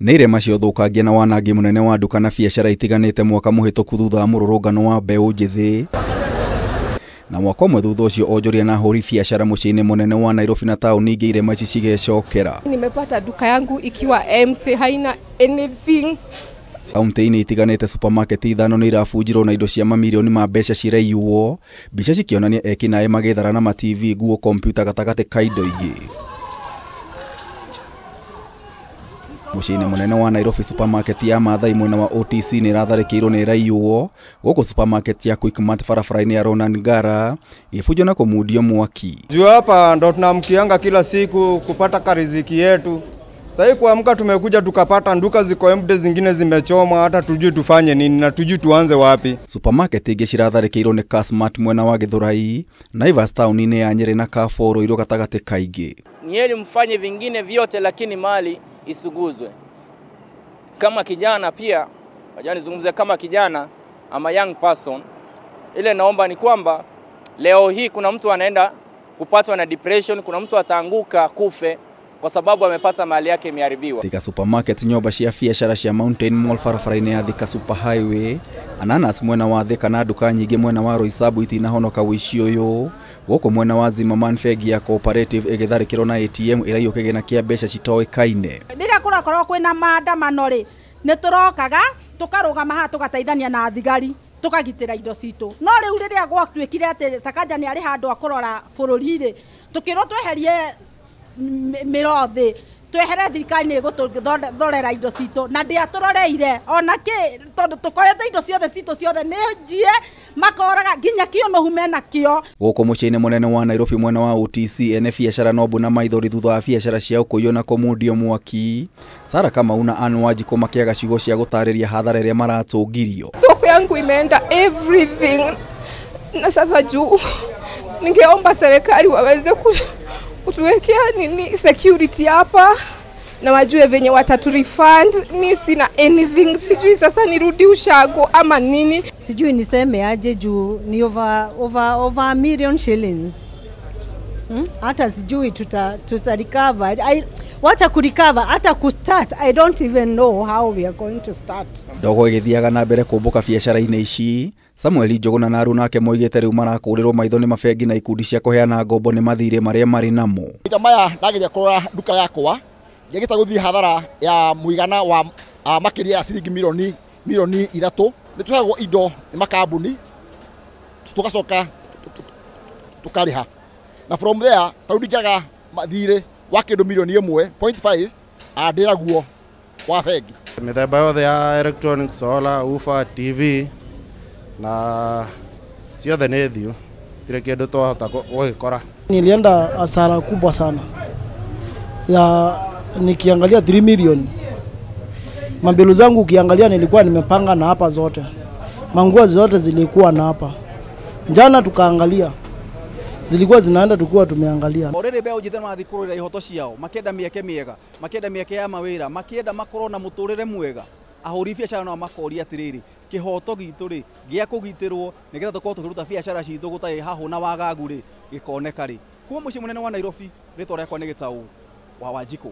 Nĩ irema cia ũthũkangia na wanangi mũnene wa nduka na biacara itiganĩte mwaka mũhĩtũku thutha wa mũrũrũngano wa mbeũ njĩthĩ. Na mwaka ũmwe thutha ũcio onjoria na ahũri biacara mũciĩ-inĩ mũnene wa Nairobi na taũni ingĩ irema ici cigecokera. Nimepata duka yangu ikiwa empty, haina anything. Kaunti-inĩ itiganĩte supermarket ithano nĩ irabunjirwo na indo cia mamirioni ma mbeca ciraiywo. Mbica cikĩonania ekinaĩ magĩthara na ma TV, nguo, kompiuta gatagatĩ ka indo ingĩ. Mũciĩ-inĩ mũnene wa Nairobi supermarket ya Maathai mwena wa OTC nĩ ĩratharĩkĩirwo na ĩraiywo, gũkũ supermarket ya Quickmart barabara-inĩ ya Ronald Ngara ĩgĩbunjwo na kũmundio mwaki. Juu hapa ndo tunamkianga kila siku kupata kariziki yetu. Sasa kuamka tumekuja tukapata nduka ziko empty, zingine zimechomwa, hata tujui tufanye nini na tujui tuanze wapi. Supermarket ingĩ ciratharĩkĩirwo nĩ Kasmart mwena wa Githurai, Naivas taũni-inĩ ya Nyeri na Carrefour Ruiru gatagatĩ ka ingĩ. Ni heri mfanye vingine vyote lakini mali isuguzwe. Kama kijana pia, wacha nizungumzie kama kijana ama young person, ile naomba ni kwamba leo hii kuna mtu anaenda kupatwa na depression, kuna mtu ataanguka kufe kwa sababu amepata mali yake imeharibiwa. Thika supermarket nyumba cia biacara cia Mountain Mall barabara-inĩ ya Thika Super Highway, Ananas mwena wa Thika na nduka nyingĩ mwena wa Roysambu itinahonoka ũici ũyũ, gũkũ mwena wa Zimmerman bengi ya Cooperative ĩgĩtharĩkĩrwo na ATM ĩraiywo kĩgĩna kĩa mbeca citoĩkaine. Rĩrĩa kũrakorwo kwĩna maandamano rĩ, nĩ tũrokaga tũkarũgama haha tũgateithania na thigari tukagitira indo citũ. No rĩu rĩrĩa gwatuĩkire atĩ Sakaja nĩ arĩ handũ akũrora bũrũri rĩ, tũkĩrwo tweherie mĩro thĩ, twehere thirikari nĩ ĩgũtũthorera indo citũ, na ndĩatũroreire ona kĩ, tondũ tũkorete indo ciothe citũ ciothe nĩ njie, makoraga nginya kĩũnũhu mena kĩo. Gũkũ mũciĩ-inĩ mũnene wa Nairobi mwena wa OTC ene biacara no mbu na maithori thutha wa biacara ciao kũiywo na kũmundio mwaki. Sara Kamau na Ann Wanjikũ makĩaga ciugo cia gũtarĩria hathara ĩrĩa maratũngirio. Soko yangu imeenda everything, na sasa juu ningeomba serikali waweze kutuwekea nini security hapa na wajue venye watatu refund. Mi sina anything, sijui sasa nirudi ushago ama nini. Sijui niseme aje juu ni over a million shillings. Hata sijui tuta recover. Wacha ku recover, hata ku start. I don't even know how we are going to start. Ndogo ĩgĩthiaga na mbere kũmbũka biacara-inĩ ici. Samuel Njuguna na aruna ake moigĩte rĩu marakũrĩrwo maitho nĩ mabengi na ikundi cia kũheana ngombo nĩ mathirĩ marĩa marĩ namo. Maita maya ndageria kũrora nduka yakwa ngĩgĩta gũthiĩ hathara ya mũigana wa makĩria ya ciringi milioni 3. Nĩ tũheagwo indo nĩ makambuni tũgacoka tũkarĩha, na from there tarĩu ndingĩaga mathirĩ wa kĩndũ milioni 1.5 ndĩraguo wa bengi. Mĩthemba yothe ya electronics, solar, woofer, TV na ciothe nĩ thiu, gũtirĩ kĩndũ twahota gũgĩkora. Nilienda hasara kubwa sana ya nikiangalia 3 million. Mambelu zangu ukiangalia nilikuwa nimepanga na hapa zote, manguo zote zilikuwa na hapa. Jana tukaangalia zilikuwa zinaenda tukiwa tumeangalia. Orere mbeũ njĩthĩ marathiĩ kũrũĩra ihoto ciao, makĩenda mĩeke mĩega, makĩenda mĩeke ya mawĩra, makĩenda makorwo na mũtũrĩre mwega. Ahũri biacara nao makoria atĩrĩrĩ, kĩhoto gitũ rĩ gĩa kũgitĩrwo nĩgetha tũkorwo tũkĩruta biacara citũ gũtarĩ hahũ na wagagu rĩ gĩkoneka rĩ. Kuma mũciĩ mũnene wa Nairobi, rĩtwa rĩakwa nĩ Gĩtaũ wa Wanjikũ.